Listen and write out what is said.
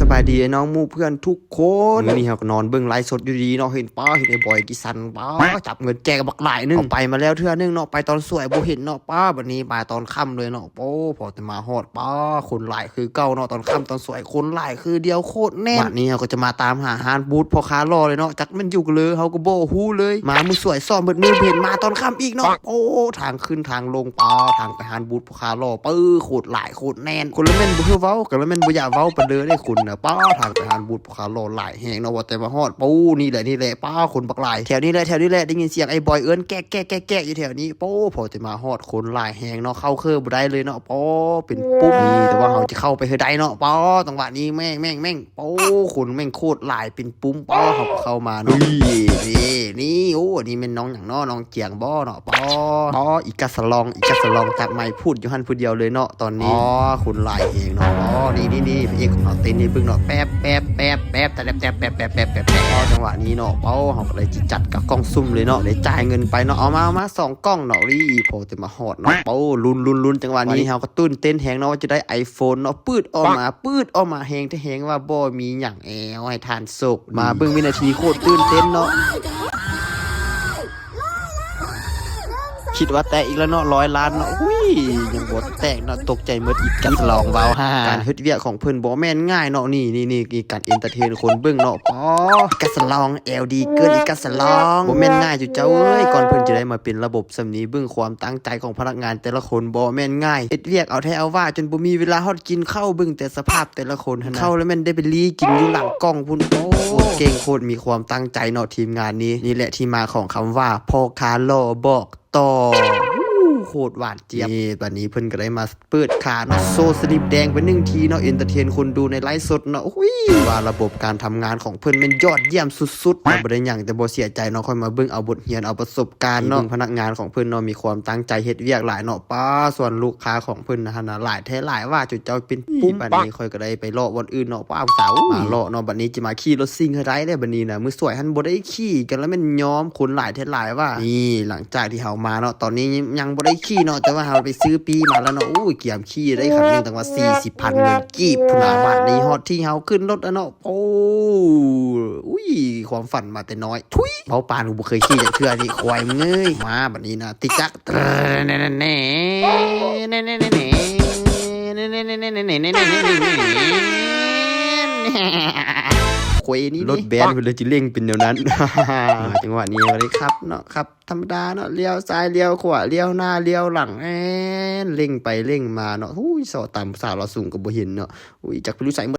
ສະບາຍດີອ້າຍນ້ອງໝູ່ເພື່ອນທຸກຄົນ. ມື້ນີ້ເຮົາກໍນອນເບິ່ງໄລຟ໌ສົດຢູ່ດີເນາະ ເຫັນປ້າ ເຫັນໄອ້ບອຍກິສັນປ້າ ຈັບເງິນແຈກບັກຫຼາຍໜຶ່ງ. ເຮົາໄປມາແລ້ວເທື່ອໜຶ່ງເນາະ ໄປຕອນສວຍບໍ່ເຫັນເນາະ ປ້າ ບັດນີ້ມາຕອນຄ່ຳເລີຍເນາະ. ໂອ້ ພໍແຕ່ມາຮອດ ປ້າ ຄົນຫຼາຍຄືເກົ່າເນາະ ຕອນຄ່ຳຕອນສວຍຄົນຫຼາຍຄືດຽວ ໂຄດແໜ້ນ. ບັດນີ້ເຮົາກໍຈະມາຕາມຫາຮ້ານບູດພໍ່ຄ້າຫຼໍ່ເລີຍເນາະ ຈັກແມ່ນຢູ່ກະເລີ ເຮົາກໍບໍ່ຮູ້ເລີຍ. ມາມື້ສວຍຊ້ອມເບິດມື້ ບໍ່ເຫັນມາຕອນຄ່ຳອີກເນາະ. ໂອ້ ທາງຂຶ້ນທາງລົງ ປ້າ ທາງໄປຮ້ານບູດ ພໍ່ຄ້າຫຼໍ່ ປຶ້ ໂຄດຫຼາຍໂຄດແໜ້ນ. ຄົນລະແມ່ນບໍ່ຄືເວົ້າ ກະລະແມ່ນບໍ່ຢາກເວົ້າປານເດີເດ້ຄົນນະ. ປ້າ ທາງໄປຮ້ານບູດພໍ່ຄ້າຫຼໍ່ຫຼາຍແຮງເນາະ ວ່າແຕ່ມາຮອດ ໂອ້ ນີ້ແຫຼະ ນີ້ແຫຼະ ປ້າ ຄົນບັກຫຼາຍ. ແຖວນີ້ແຫຼະ ແຖວນີ້ແຫຼະ ໄດ້ຍິນສຽງໄອ້ບອຍເອີ້ນແກກໆໆໆຢູ່ແຖວນີ້. ໂອ້ ພໍແຕ່ມາຮອດຄົນຫຼາຍແຮງເນາະ ເຂົ້າເຄີບໍ່ໄດ້ເລີຍເນາະ ປ້າ ເປັນປຸ້ມ. ນີ້ ແຕ່ວ່າເຮົາຈະເຂົ້າໄປໃຫ້ໄດ້ເນາະ ປ້າ ຈັງຫວະນີ້ ແມ່ງໆໆ ໂອ້ ຄົນແມ່ງໂຄດຫຼາຍ ເປັນປຸ້ມ ປ້າ ເຮົາກໍເຂົ້າມາເນາະ. ນີ້ ນີ້ ນີ້ ໂອ້ ອັນນີ້ແມ່ນນ້ອງຫຍັງເນາະ ນ້ອງຈຽງບໍ່ເນາະ. ປ້າ ປ້າ ອີກາສະລອງ ອີກາສະລອງ ຈັບໄມກ໌ພູດຢູ່ຫັ້ນຜູ້ດຽວເລີຍເນາະຕອນນີ້. ອໍ ຄົນຫຼາຍແຮງເນາະ. ອໍ ນີ້ ນີ້ ນີ້ ພະເອກຂອງເຮົາເຕັ້ນໃຫ້ເບິ່ງເນາະ ແປັບ ແປັບ ແປັບ ແປັບ ແຕະແຕັບ ແຕັບ ແປັບ ແປັບ ແປັບ ແປັບ ແປັບ. ອໍ ຈັງຫວະນີ້ເນາະ ປ້າ ເຮົາກໍໄດ້ຈິດຈັດກັບກ້ອງຊຸ່ມເລີຍເນາະ ໄດ້ຈ່າຍເງິນໄປເນາະ. ເອົາມາ ເອົາມາ ສອງກ້ອງເນາະ. ນີ້ ພໍແຕ່ມາຮອດເນາະ ປ້າ ລຸ້ນ ລຸ້ນ ລຸ້ນ ຈັງຫວະນີ້ເຮົາກໍຕື່ນເຕັ້ນແຮງເນາະ ວ່າຈະໄດ້ໄອໂຟນເນາະ ປືດອອກມາ ປືດອອກມາ ແຮງແທ້ແຮງວ່າບໍ່ມີຫຍັງ ແອວໃຫ້ທ່ານໂຊກ. ມາເບິ່ງວິນາທີໂຄດຕື່ນເຕັ້ນເນາະ ຄິດວ່າແຕກອີກແລ້ວເນາະ ຮ້ອຍລ້ານເນາະ. ອຸ້ຍ ຍັງບໍ່ແຕກເນາະ ຕົກໃຈໝົດ. ອີກາສະລອງ ວ້າວ ການເຮັດວຽກຂອງເພິ່ນບໍ່ແມ່ນງ່າຍເນາະ. ນີ້ ນີ້ ນີ້ ການເອັນເຕີເທນຄົນເບິ່ງເນາະ. ອໍ ອີກາສະລອງ ແອວດີເກີນ ອີກາສະລອງ ບໍ່ແມ່ນງ່າຍຈຸເຈົ້າເອີຍ ກ່ອນເພິ່ນຈະໄດ້ມາເປັນລະບົບສ່ຳນີ້. ເບິ່ງຄວາມຕັ້ງໃຈຂອງພະນັກງານແຕ່ລະຄົນບໍ່ແມ່ນງ່າຍ ເຮັດວຽກເອົາແທ້ເອົາວ່າ ຈົນບໍ່ມີເວລາຮອດກິນເຂົ້າ. ເບິ່ງແຕ່ສະພາບແຕ່ລະຄົນຫັ້ນນະ ເຂົ້າແລ້ວແມ່ນໄດ້ໄປລີ້ກິນຢູ່ຫຼັງກ້ອງພຸ້ນ. ໂອ້ ໂຄດເກັ່ງ ໂຄດມີຄວາມຕັ້ງໃຈເນາະທີມງານນີ້. ນີ້ແຫຼະທີ່ມາຂອງຄຳວ່າ ພໍ່ຄ້າຫຼໍ່ບອກຕໍ່. ໂອ້ ໂຄດຫວານຈຽບ. ນີ້ ບັດນີ້ເພິ່ນກໍໄດ້ມາເປີດຂາເນາະ ໂຊສະລິບແດງໄປໜຶ່ງທີເນາະ ເອັນເຕີເທນຄົນດູໃນໄລຟ໌ສົດເນາະ. ອຸ້ຍ ວ່າລະບົບການທຳງານຂອງເພິ່ນແມ່ນຍອດຢ້ຽມສຸດໆ ແຕ່ບໍ່ໄດ້ຫຍັງ ແຕ່ບໍ່ເສຍໃຈເນາະ ຄ່ອຍມາເບິ່ງເອົາບົດຮຽນເອົາປະສົບການເນາະ. ເບິ່ງພະນັກງານຂອງເພິ່ນເນາະ ມີຄວາມຕັ້ງໃຈເຮັດວຽກຫຼາຍເນາະ. ປ້າ ສ່ວນລູກຄ້າຂອງເພິ່ນຫັ້ນນະ ຫຼາຍແທ້ຫຼາຍວ່າ ຈົນເຈົ້າເປັນປຸ້ມ. ບັດນີ້ຂ້ອຍກໍໄດ້ໄປເລາະບ່ອນອື່ນເນາະ ປ້າ ສາວມາເລາະເນາະ. ບັດນີ້ຈະມາຂີ່ລົດຊິ່ງໃຫ້ໄດ້ເດ້ບັດນີ້ນະ ມື້ສວຍຫັ້ນບໍ່ໄດ້ຂີ່ ກໍລະແມ່ນຍອມ ຄົນຫຼາຍແທ້ຫຼາຍວ່າ. ນີ້ ຫຼັງຈາກທີ່ເຮົາມາເນາະ ຕອນນີ້ຍັງບໍ່ໄດ້ຂີ່ເນາະ ແຕ່ວ່າເຮົາໄປຊື້ປີ້ມາແລ້ວເນາະ. ໂອ້ຍ ກຽມຂີ່ໄດ້ຄັນໜຶ່ງ ຕັ້ງວ່າສີ່ສິບພັນເງິນກີບພຸ້ນນະ. ບາດນີ້ຮອດທີ່ເຮົາຂຶ້ນລົດແລ້ວເນາະ. ໂອ້ ອຸ້ຍ ຄວາມຝັນມາແຕ່ນ້ອຍ ທຸຍ ເວົ້າປານກູບໍ່ເຄີຍຂີ່ຈັກເທື່ອນີ້ ຄວາຍເອີຍ. ມາບັດນີ້ນະ ຕິກຕັກ ໂຄຍນີ້ ລົດແບນໄປເລີຍ ຊິເລັ່ງເປັນແນວນັ້ນ. ມາຈັງຫວະນີ້ບໍ່ໄດ້ຂັບເນາະ ຂັບທຳມະດາເນາະ ລ້ຽວຊ້າຍລ້ຽວຂວາ ລ້ຽວໜ້າລ້ຽວຫຼັງ ແອນ ເລັ່ງໄປເລັ່ງມາເນາະ. ຫູຍ ຊໍຕາມສາວລາວສູງກໍບໍ່ເຫັນເນາະ. ອຸ້ຍ ຈັກໄປຢູ່ໃສໝົດ.